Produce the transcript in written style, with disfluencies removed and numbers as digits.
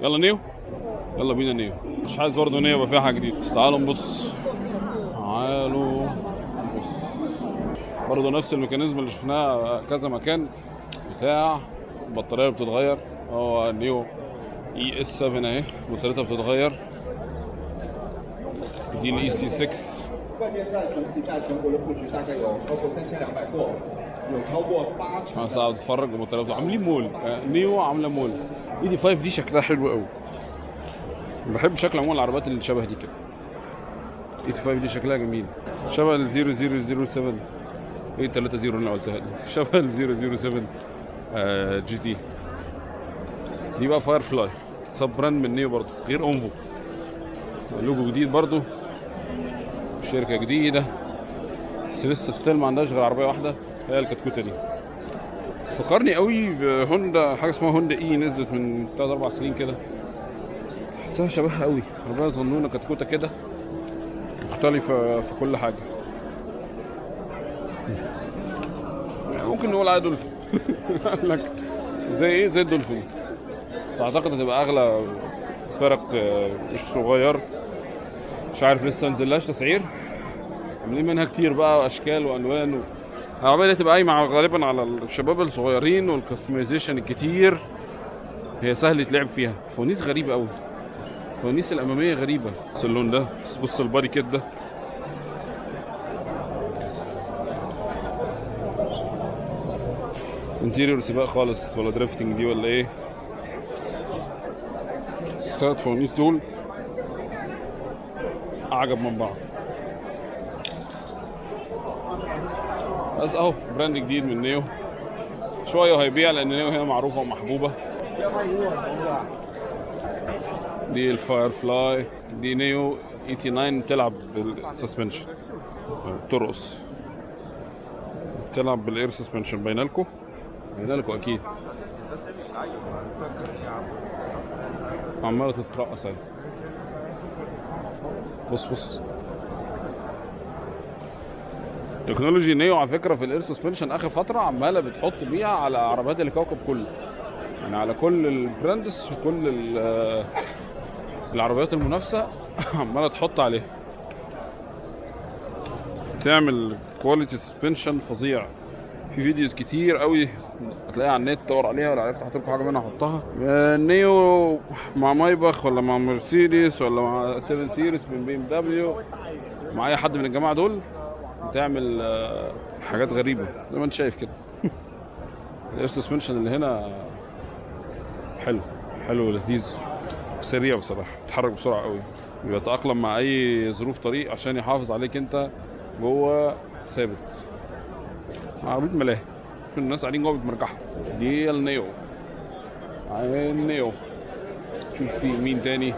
يلا NIO، يلا بينا NIO. مش عايز برضه NIO يبقى فيها حاجة جديده، بس تعالوا نبص، تعالوا نبص. برضه نفس ال mechanism اللي شفناه كذا مكان بتاع البطارية اللي بتتغير. هو NIO ES 7 اهي، بطاريتها بتتغير. دي ال EC 6. 外面在总体在全国的布局大概有超过3200座，有超过八成 انا قاعد اتفرج وبطاريات عاملين مول. NIO عامله مول. ED 5 دي شكلها حلو قوي، بحب شكل عموما العربيات اللي شبه دي كده. ED 5 دي شكلها جميل، شبه ال 0007. ايه 30 اللي انا قلتها دي؟ شبه ال 007 GT. دي بقى Firefly، sub brand من NIO برضو، غير Onvo. لوجو جديد برضو، شركة جديده، بس لسه still ما عندهاش غير عربية واحده، هي الكتكوته دي. فكرني قوي بهوندا، حاجة اسمها هوندا E، نزلت من 3 4 سنين كده، حسها شبهها قوي. عربية صغنونه كتكوته كده، مختلفة في كل حاجه. يعني ممكن نقول عليها دولفين. قال لك زي ايه؟ زي الدولفين، بس اعتقد هتبقى اغلى فرق مش صغير. مش عارف لسه نزلهاش تسعير. عاملين منها كتير بقى، اشكال والوان العربية دي هتبقى قايمة غالبا على الشباب الصغيرين وال customization الكتير. هي سهل يتلعب فيها. فوانيس غريبة قوي، الفوانيس الامامية غريبه. بص اللون ده، بص ال body kit ده. interior سباق خالص ولا drifting دي ولا ايه؟ الثلاث فوانيس دول اعجب من بعض. بس اهو brand جديد من NIO، شوية وهيبيع لان NIO هي معروفة ومحبوبه. دي ال Firefly، دي NIO ET 9، بتلعب بال suspension، بترقص، بتلعب بال air suspension. باينة لكم؟ باينة لكم اكيد. عماله تترقص اهي. بص بص technology NIO على فكرة في ال air suspension اخر فترة عماله بتحط بيها على عربيات الكوكب كله، يعني على كل ال brands وكل العربيات المنافسة عماله تحط عليها، تعمل quality suspension فظيع. في videos كتير قوي هتلاقيها على النت، دور عليها، ولا عرفت احط لكم حاجة منها احطها. NIO مع مايباخ ولا مع مرسيدس ولا مع 7 Series من BMW، مع اي حد من الجماعة دول، بتعمل حاجات غريبة زي ما انت شايف كده. ال air suspension اللي هنا حلو حلو ولذيذ وسريع بصراحة، بيتحرك بسرعة قوي، بيتاقلم مع اي ظروف طريق عشان يحافظ عليك انت جوه ثابت. عربية ملاهي، الناس قاعدين جوه بيتمرجحوا. دي ال NIO، ال NIO. شوف في مين تاني.